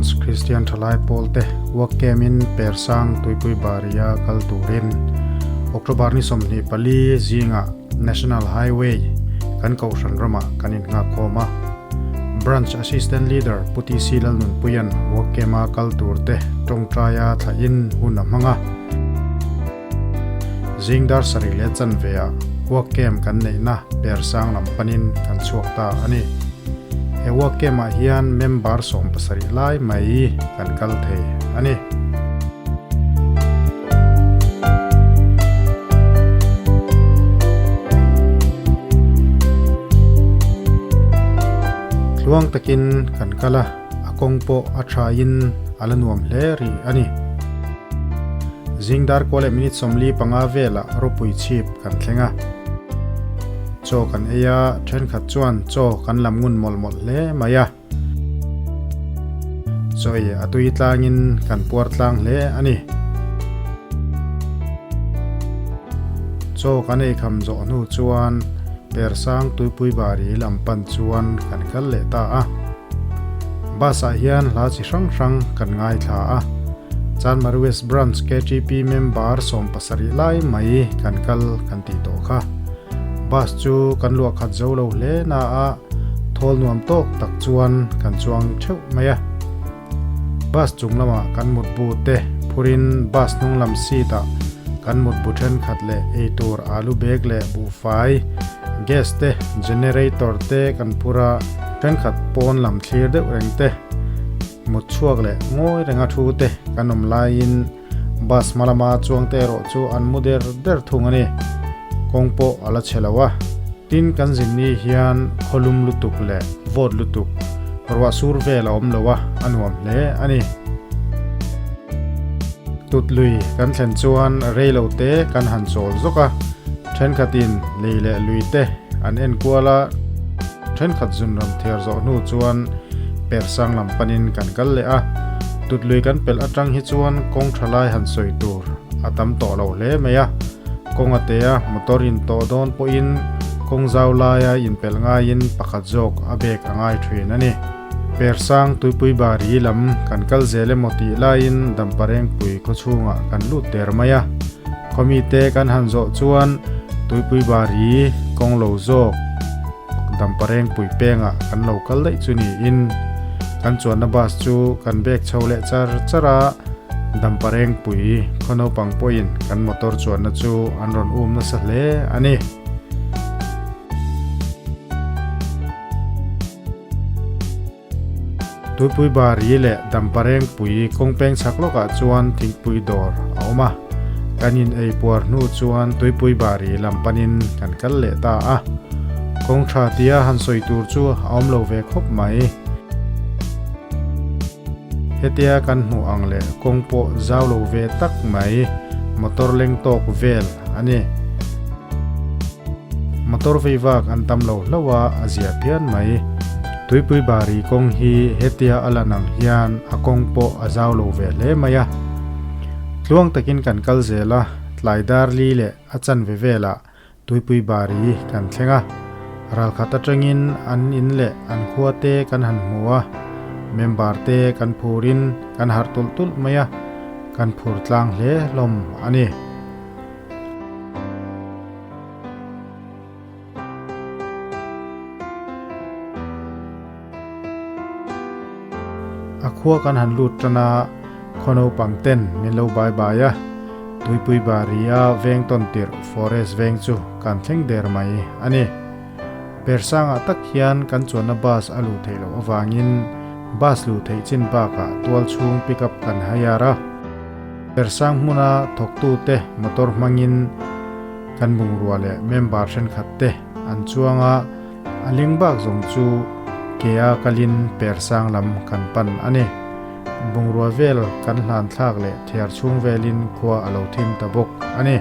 Branch Kristian Thalai Pawlte Work Camp in Persang Tuipui Baria kal turin October ni 24 zingah National Highway kan kohhran ramah kan innghak khawm a. Branch Assistant Leader Pu TC Lalnunpuia'n Work Camp-a kal turte tawngtaia thlahin hun a hmang a. Zing dar sarih leh chanveah Work Camp kan neihna Persang lam panin kan chhuak ta a ni. He Work Camp-ah hian member 70 lai mai kan kal thei a ni. Tluang takin kan kal a, a kawng pawh a thain a la nuam hle rih a ni. Zing dar kaw leh minute 45 velah ropui chhip kan thleng a. Chaw kan ei a, thenkhat chuan chaw kan lam ngun mawlh mawlh hle mai a. Chaw ei a tui tlangin kan puar tlang hle a ni. Chaw kan ei kham zawh hnu chuan Persang Tuipui Bari lam pan chuan kan kal leh ta a. Bus ah hian hla chi hrang hrang kan ngaithla a. Chanmari West Branch KTP member 70 lai mai kan kal kan tih tawh kha. Bus chu kan luah khat zo lo hle na a, thawl nuam tawk tak chuan kan chuang theuh mai a. Bus chung lamah kan mutbu te phurin bus hnung lam seat ah kan mutbu thenkhat leh eitur alu bag leh buhfai, gas te, generator te kan phur a, thenkhat pawn lam thlir deuh reng te, mut chhuak leh ngawi renga thu te kan awm laiin bus hma lama chuang te erawh chu an mu der der thung a ni. Kawng pawh a la chhe lo a. Tin kan zin ni hian khawlum lutuk leh vawt lutuk ruah sur vel a awm lo a, a nuam hle a ni. Tut lui kan thlen chuan rei lo te kan han chawl zawk a, thenkhatin lei leh lui te an en kual a, thenkhat zun ram thiar zawh hnu chuan Persang lam panin kan kal leh a. Tut lui kan pelh atang hi chuan kawng tha lai han sawi tur a tam tawh lo hle mai a. Kawng a te a, motor in tawh dawn pawhin kawng zau laia inpelh ngaiin pakhat zawk a bek a ngai thin a ni. Persang Tuipui Bari lam kan kal zel emaw tih laiin Damparengpui khawchhungah kan lut der mai a. Khawmite kan han zawh chuan Tuipui Bari kawng lo zawk Damparengpui pengah kan lo kal daih chu niin kan chuanna bus chu kan bek chho leh char char a. Damparengpui khaw naupang pawhin kan motor chuanna chu an rawn um nasa hle a ni. Tuipui Bari leh Damparengpui kawngpeng chhak lawkah chuan thingpui dawr a awm a. Kan in ei puar hnu chuan Tuipui Bari lam panin kan kal leh ta a. Kawng tha tia han sawi tur chu a awm lo ve khawp mai. Hetia kan hmuh ang leh kawng pawh zau lo ve tak mai, motor leng tawk vel a ni. Motor vei vak an tam lo hlauh a, a zia phian mai. Tuipui Bari kawng hi hetia a lan ang hian a kawng pawh a zau lo ve hle mai a. Tluang takin kan kal zel a, tlai dar li leh a chanve velah Tuipui Bari kan thleng a, ralkhat atangin an in leh an khua te kan han hmu a, member te kan phurin kan harh tulh tulh mai a, kan phur tlang hle hlawm a ni. A khua kan han lut tan a, khaw naupang ten min lo bai bai a, Tuipui Baria veng tawn tirh Forest veng chu kan thleng der mai a ni. Persangah tak hian kan chuanna bus a luh theih loh avangin bus luh theih chin bakah tual chhung pick up kan hire a. Persang hmuna thawktute motor hmangin kan bungrua leh member thenkhat te an chuang a, A ling bak zawng chu kea kalin Persang lam kan pan a ni. Bungrua vel kan hlan thlak leh thiar chhung velin khua a lo thim ta bawk a ni.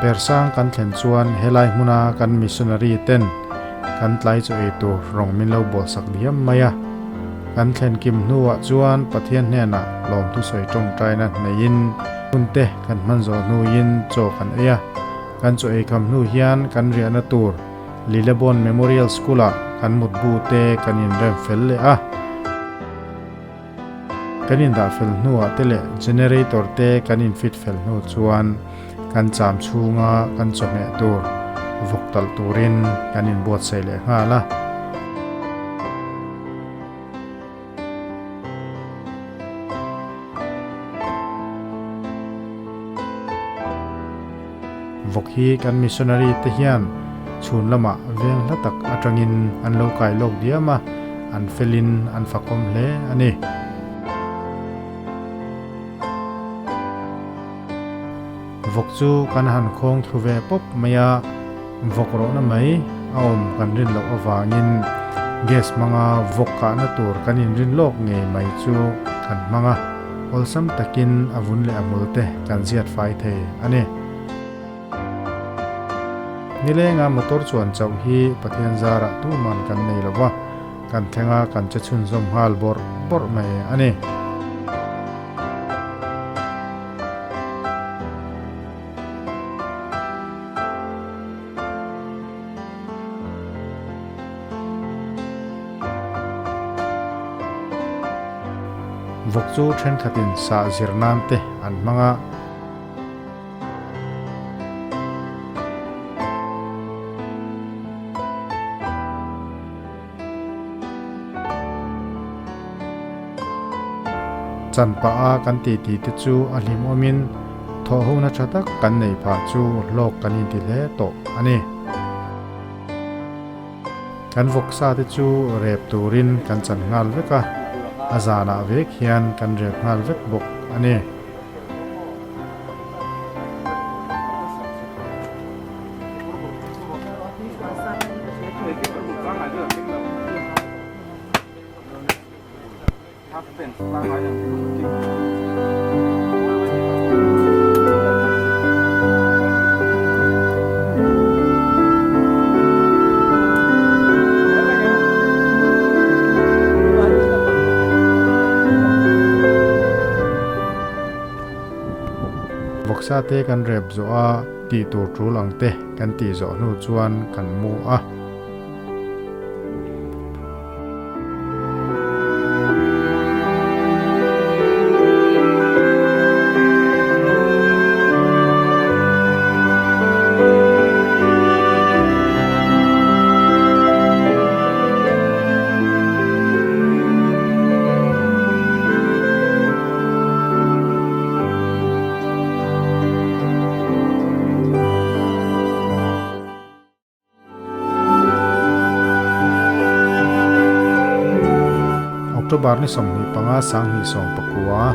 Persang kan thlen chuan helai hmuna kan missionary ten kan tlai chaw ei tur rawng min lo bualsak diam mai a. Kan thlen kim hnuah chuan Pathian hnenah lawmthu sawi tawngtaina neiin hun te kan hman zawh hnuin chaw kan ei a. Kan chaw ei kham hnu hian kan riahna tur Lilebon Memorial School-ah kan mutbu te kan inrem fel leh a. Kan indah fel hnuah te leh generator te kan infit fel hnu chuan kan cham chhunga kan chawhmeh tur vawk talh turin kan inbuatsaih leh nghal a. Vawk hi kan missionary te hian chhun lamah veng hla tak atangin an lo kai lawk diam a, an felin an fakawm hle a ni. Vawk chu kan han khawng thlu ve pawp mai a, vawk rawhna mai a awm kan rin loh avangin gas hmanga vawk kahna tur kan inrin lawk ngei mai chu kan hmang a, awlsam takin a vun leh a hmul te kan ziat fai thei a ni. Nilenga motor chuan chauh hi Pathian zarah tuman kan nei lo va, kan thleng a kan che chhunzawm nghal bawrh bawrh mai a ni. Vawk chu thenkhatin sah zir nan te an hmang a. Chan pah a kan titi te chu a hlimawmin thawhhona tha tak kan nei phah chu hlawk kan inti hle tawh a ni. Kan vawksa te chu rep turin kan chan nghal vek a, a zanah vek hian kan rep nghal vek bawk a ni. Vawksa te kan rep zawh a, tih tur tul ang te kan tih zawh hnu chuan kan mu a. October ni 25 2019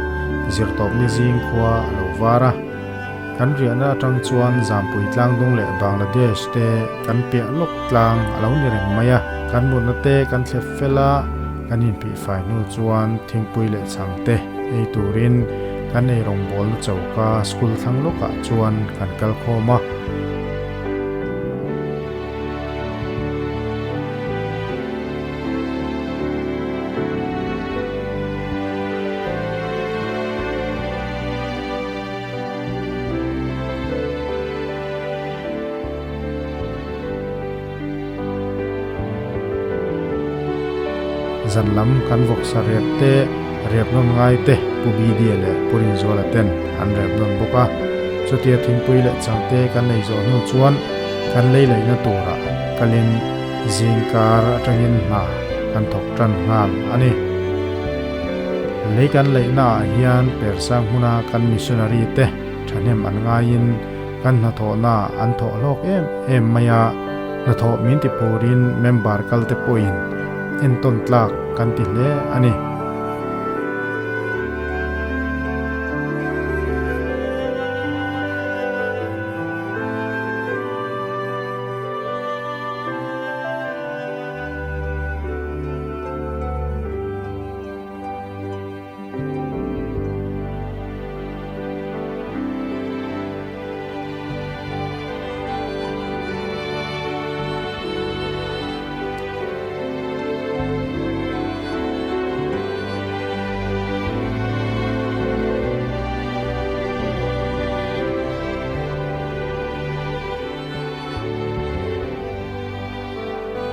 zirtawpni zing khua a lo var a. Kan riahna atang chuan Zampui Tlangdung leh Bangladesh te kan piah lawk tlang a lo ni reng mai a. Kan mutna te kan thlep fel a, kan inphihfai hnu chuan thingpui leh chhang te ei turin kan ei rawngbawlna choka school thlang lawkah chuan kan kal khawm a. Zan lam kan vawksa rep te, rep nawn ngai te Pu Bidia leh Pu Rinzuala ten an rep nawn bawk a. Chutia thingpui leh changte kan nei zawh hnu chuan kan lei leihna turah kalin zingkar atangin hna kan thawk tan nghal a ni. Lei kan leihnaah hian Persang hmuna kan missionary te thahnem an ngaiin kan hnathawhnaah an thawh hlawk em em mai a, hnathawh min ti phurin member kal te pawhin entawn tlak kan ti hle a ni.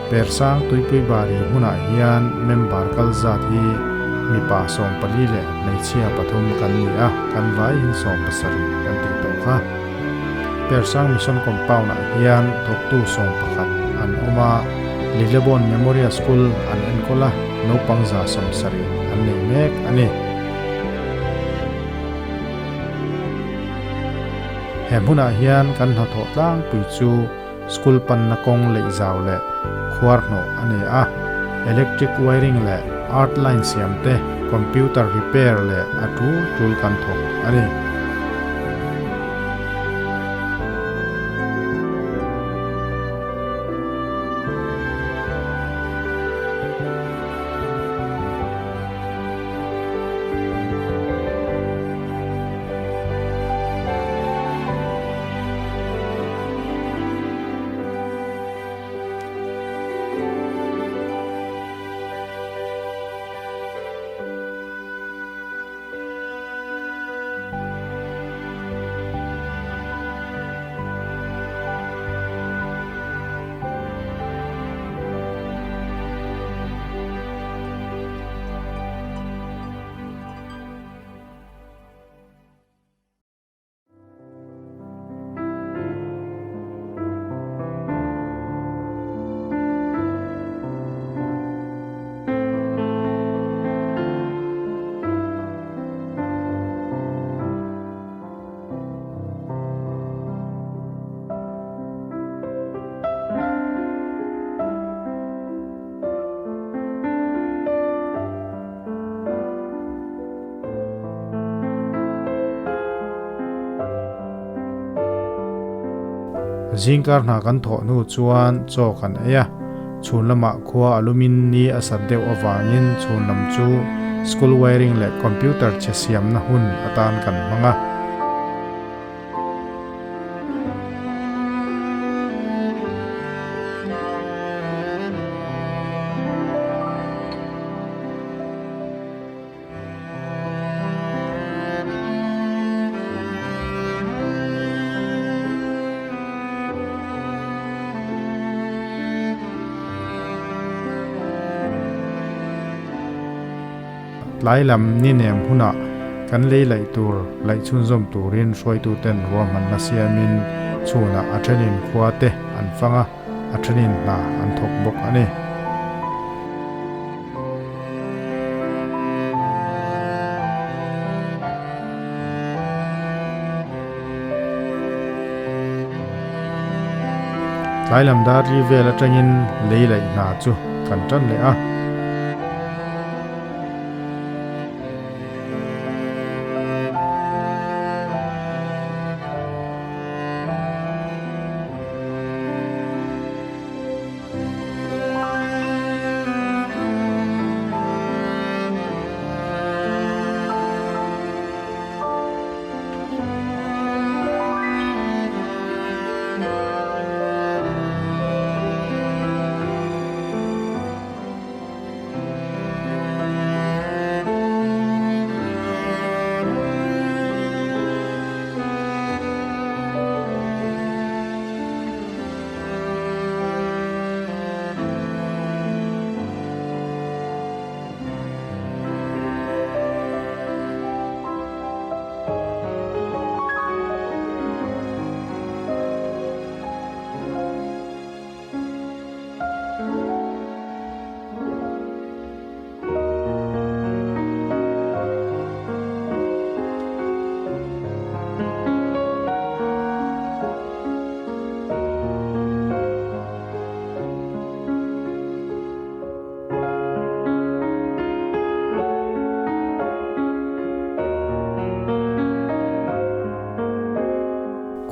Persang Tuipui Bari hmunah hian member kal zat hi mipa 14 leh hmeichhia pathum kan ni a, kan vaiin 70 kan tih tawh kha. Persang Mission Compound ah hian thawktu 11 an awm a, Lilebon Memorial School an enkawl a, naupang 70 an nei mek a ni. He hmunah hian kan hnathawh tlangpui chu school panna kawng leih zau leh khuar hnawh a ni a, electric wiring leh earth line siam te, computer repair leh a tul tul kan thawk a ni. Zingkar hna kan thawh hnu chuan chaw kan ei a, chhun lamah khua a lumin ni a sat deuh avangin chhun lam chu school wiring leh computer chhe siamna hun atan kan hmang a. Tlai lam ni nem hunah kan lei laih tur laih chhunzawm turin hruaituten ruahmanna siamin chhunah a thenin khua te an fang a, a thenin hna an thawk bawk a ni. Tlai lam dar li vel atangin lei laih hna chu kan tan leh a.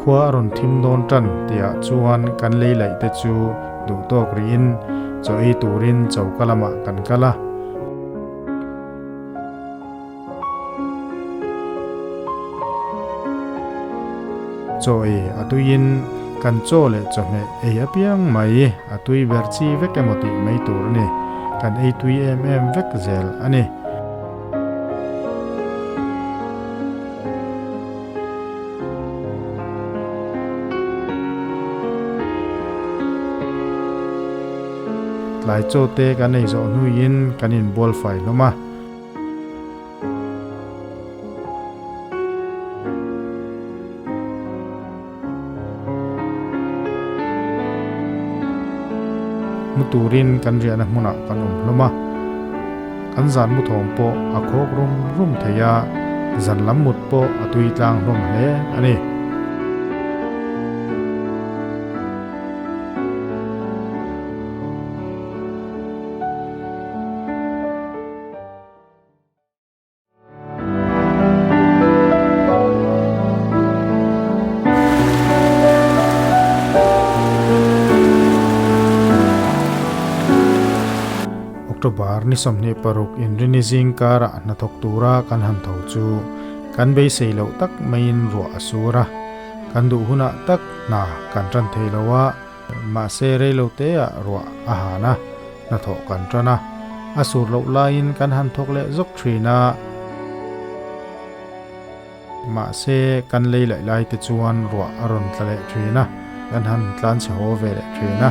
Khua a rawn thim dawn tan tihah chuan kan lei laih te chu duh tawk rihin chaw ei turin choka lamah kan kal a. Chaw ei a tuiin kan chaw leh chawhmeh ei apiang mai a tui ber chi vek emaw tih mai tur a ni. Kan ei tui em em vek zel a ni. Tlai chaw te kan ei zawh hnuin kan inbual fai hlawm a. Mu turin kan riahna hmunah kan awm hlawm a, kan zan mu thawm pawh a khawk rum rum thei a, zan lam mut pawh a tui tlang hlawm hle a ni. October ni 26 inrini zing karah hnathawk tura kan han tho chu kan beisei loh tak maiin ruah a sur a, kan duh hunah tak hna kan tan thei lo a, mahse reilo teah ruah a han a, hnathawh kan tan a, a sur loh laiin kan han thawk leh zawk thin a, mahse kan lei laih lai te chuan ruah a rawn tla leh thin a, kan han tlan chhe haw ve leh thin a.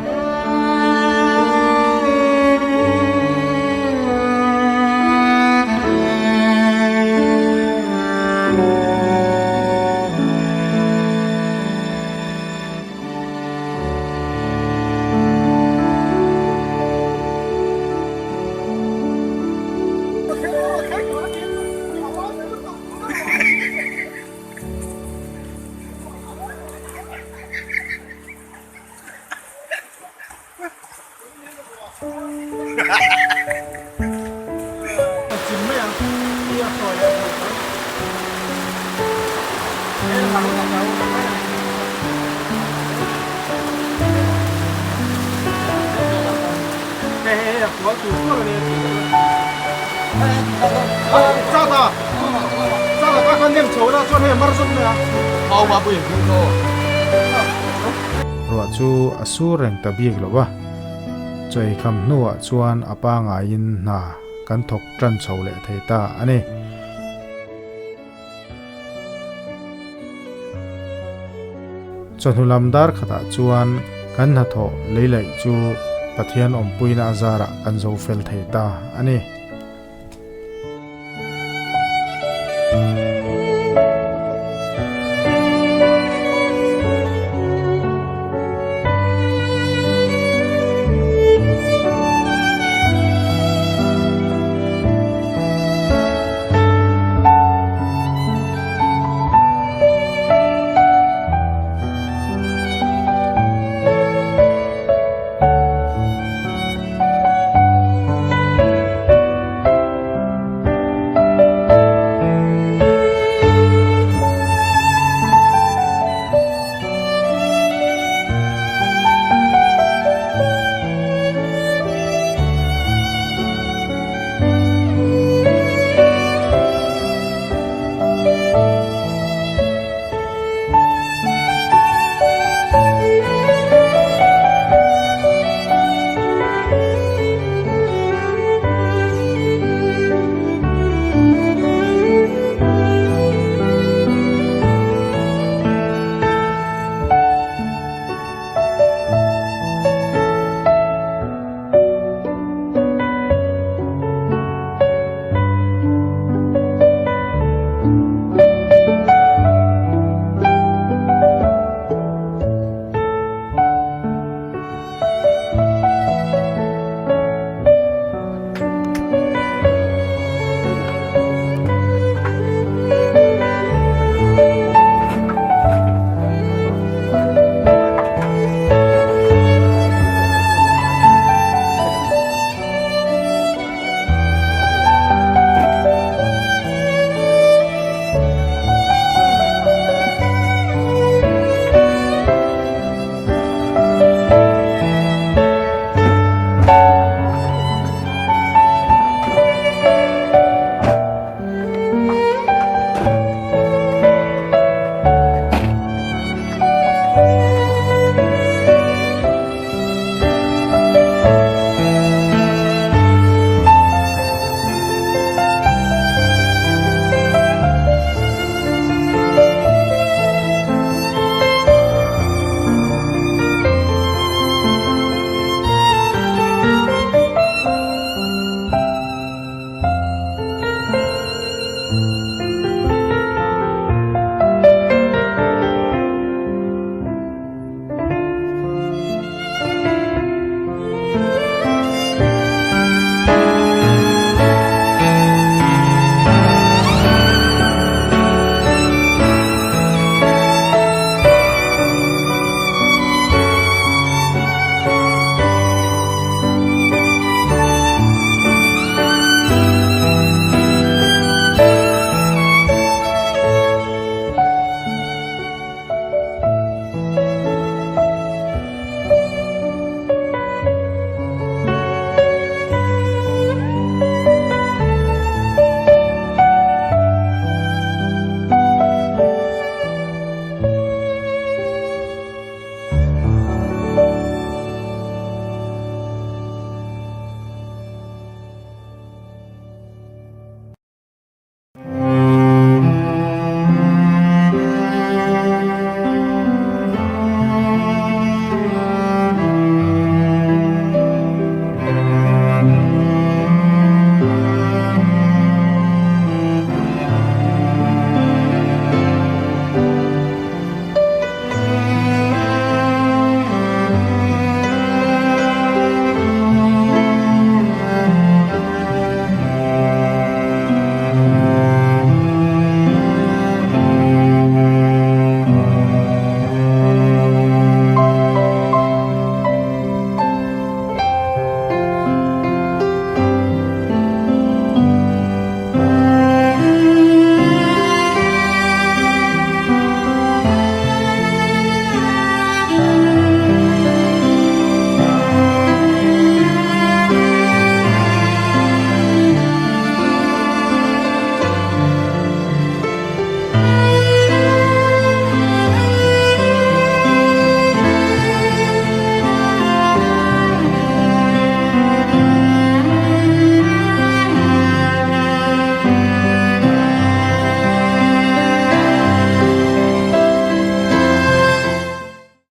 Ruah chu a sur reng ta bik lo va, chawi kham hnuah chuan a pangaiin hna kan thawk tan chho leh thei ta a ni. Chawhnu lam dar khatah chuan kan hnathawh lei laih chu Pathian awmpuina a zarah kan zo fel thei ta a ni.